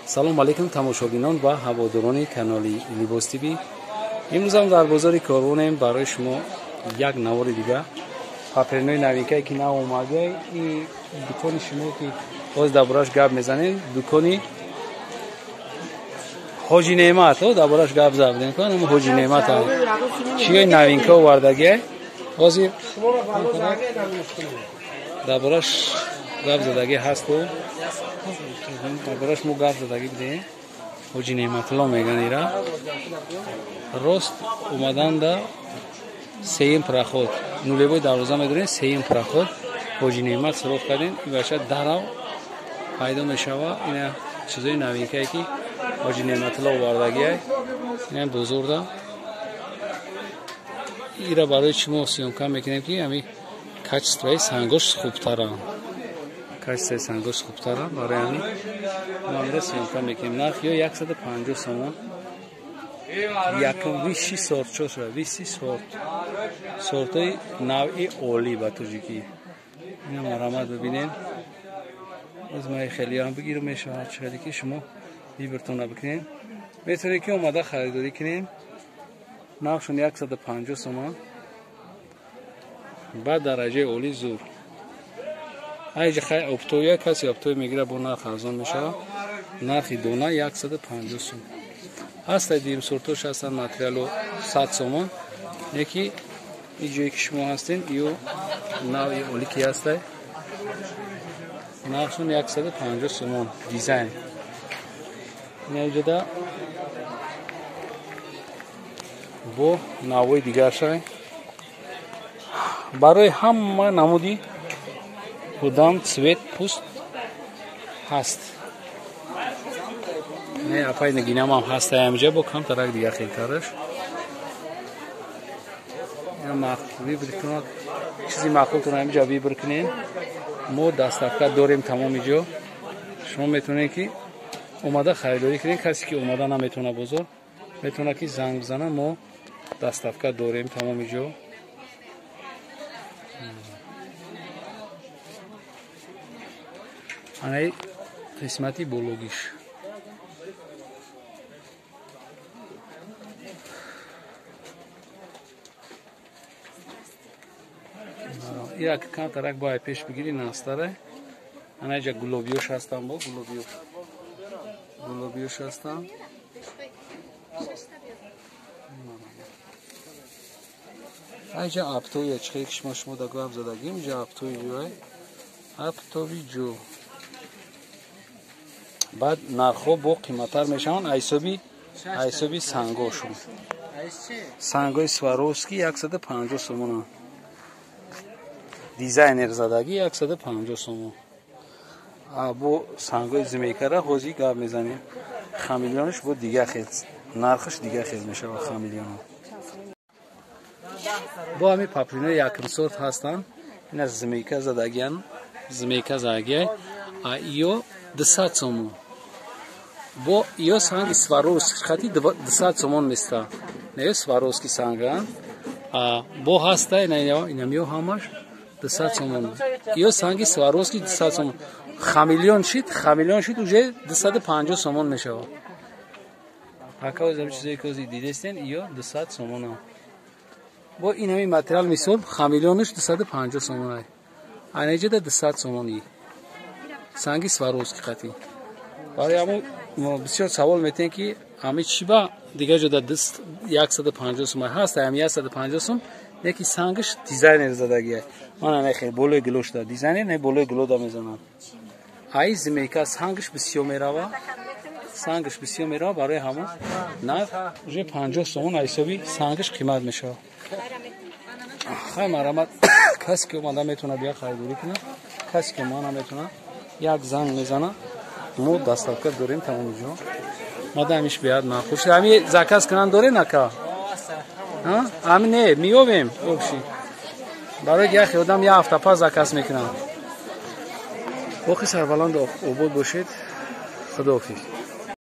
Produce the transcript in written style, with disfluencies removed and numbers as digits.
Салом алейкум тамошобинон ва ҳаводорони канали Либос ТВ. Имрӯзам дар бозори Корвонем барои шумо як навори дига. Паперинои новинкае ки нав омада, и дукони шумо ки боз дар бораш гап мезанем, дукони Ҳоҷи Неъмат, дар бораш гап задем. Ҳоҷи Неъмат чиёи новинка овардагия. Ҳозир дар бораш гап задагӣ ҳасту дар бораш мо гап задагӣ будем. Ҳоҷи Неъматулло меган ира. Рост омаданда сеюм проход, нулевой дарвоза медорем, сеюм проход Ҳоҷи Неъмат суроғ кардем. Ин баша дарав пайдо мешава. Ина чизои новинкае ки Ҳоҷи Неъматулло овардагия. Ина бозорда ира барои чӣ мо съёмка мекунем ки ҳами качествои сангош хубтаранд. Качествои сангош хубтаранд, барои ҳамин мо ира съёмка мекунем. Нарх ё 150 сомон. Якум высший сорт чо шуда, высший сорт. Сортҳои навъи олӣ ба тоҷикӣ. Ина марамат бибинем. Боз ма хелиам бигирам мешавад, чӣ хеле ки шумо выбортона бикунем. Метавонед ки омада харидорӣ кунем. Нархшон 150 сомон. Ба дараҷаи олӣ зур. Айҷа хай оптовия каси оптовӣ мегира, бо нарх арзон мешавад. Нархи дона 150 сом. Ҳастай дим сортош ҳастанд, материалу 100 сомон. Яки ин ҷое ки шумо ҳастен, ё навъи олӣ ки ҳастай. Нархшон 150 сомон. Дизайн. Ина иҷода бо навъҳои дигар шавем. Барои ҳама намуди одам цвет пӯст ҳаст. Не, апай нагинамам ҳаст ҳамҷа бо камтарак дигар хелтараш. Выбор кунад, чизи маъқултон ҳамҷа выбор кунем. Мо доставка дорем тамоми ҷо. Шумо метавонед ки омада харидорӣ кунед. Касе ки омада наметавона бозор, метавона ки занг бизана, мо доставка дорем тамоми ҷо. Анаи қисмати бологиш. Ира камтарак бояд пеш бигирӣ настаре. Ана иҷа гулобиёш ҳастан, бо гулобиёш. Гулобиёш ҳастан. Айҷа аптовия чӣ ки шумо да гап задагим, иҷа аптови ҷой. Аптови ҷо. Баъд нархҳо бо қиматтар мешаванд айсоби сангошон. Сангои Сваровски 150 сомон. Дизайнер задагӣ 150 сомон. Бо сангои змейкара ҳозир гап мезанем. Хамелеонш бо дигар хел, нархаш дигар хел мешавад хамелеоно. Бо ҳамин папринои якум сорт ҳастанд. Ина змейка задагиян, змейка задагия. А ё 200 сомон. Бо ё санги Сваровски хати 200 сомон места. Не ё Сваровски санган. А бо ҳаста ина инам ё ҳамаш 200 сомон. Ё санги Сваровски 200 сомон. Хамелеон шид уже 250 сомон мешавад. Ака озам чизое ки озир дидестен, ё 200 сомон. Бо ин ҳамин материал мисол хамелеонш 250 сомон. Ана иҷода 200 сомони. Санги Сваровски хати. Барои ҳамон бисёр савол метиҳем ки ҳами чӣ ба дигар ҷода 150 сом ҳаст, ҳами 150 сом, яки сангаш дизайнер задагия. Ман ана хел болои гуло шуда дизайнер, не болои гуло да мезанам. Ай змейка сангаш бисёр мерава. Сангаш бисёр мерава, барои ҳамон нарх уже 50 сомон ҳисоби сангаш қимат мешавад. Хай марамат касе ки омада метавона бия харидорӣ кунад, касе ки омада наметавона як занг мезана, мо доставка дорем тамоми ҷо. Мада ҳамиш биёд маъқул шуд. Ҳами заказ кунан дорем ака? Ҳами не, меёбем обши. Барои ки яхе одам як ҳафта пас заказ мекунад. Боқи сарбаланд обод бошед. Худоҳофиз.